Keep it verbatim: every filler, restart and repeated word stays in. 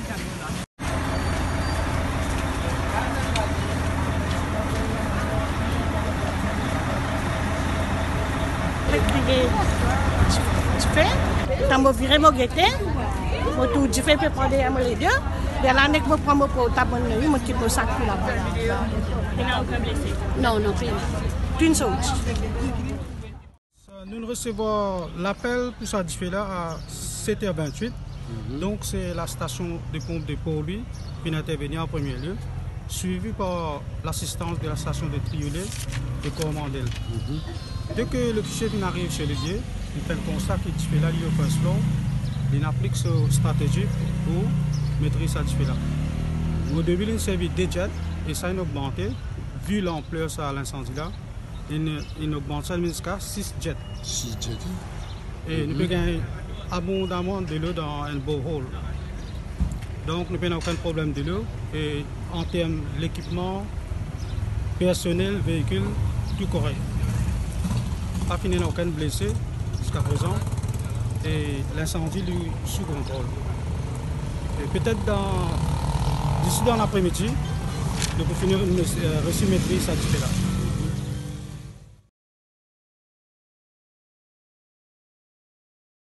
Kriye dife, kan mo vire mo gete, mo trouv dife pe pran deryer mo lede. Lerla nek mo pran mo portab, mo, mo kit mo sak pou laba. Non, non, pena. Pena sorti. Nou'nn resevwar lapel pou sa dife la a set er vintwit. Donk se lastasion de ponp de Port Louis ki'nn intervenir an premie lie, swivi par lasistans de lastasion de Triolet e Coromandel. Deke lofisier finn ariv sir lilie, li fer konsta ki dife la li o first floor, li ena pli ki so stratezi pou metriz sa dife la. O debi li'nn servi de jet e sa inn ogmante, vi lanpler sa linsandi la, inn, inn ogmant sa, inn vinn ziska sis jet. Sis jet, wi. E nou pe gagn abondaman delo dan enn borehole. Donk nou pena okenn problem delo. E an term lekipman, personel, veikil, tou korek. Pa finn ena okenn blese ziska prezan. E linsandi li sou kontrol. E petet dan, disi dan lapremidi, nou pou fini, eh, resi metriz sa dife la.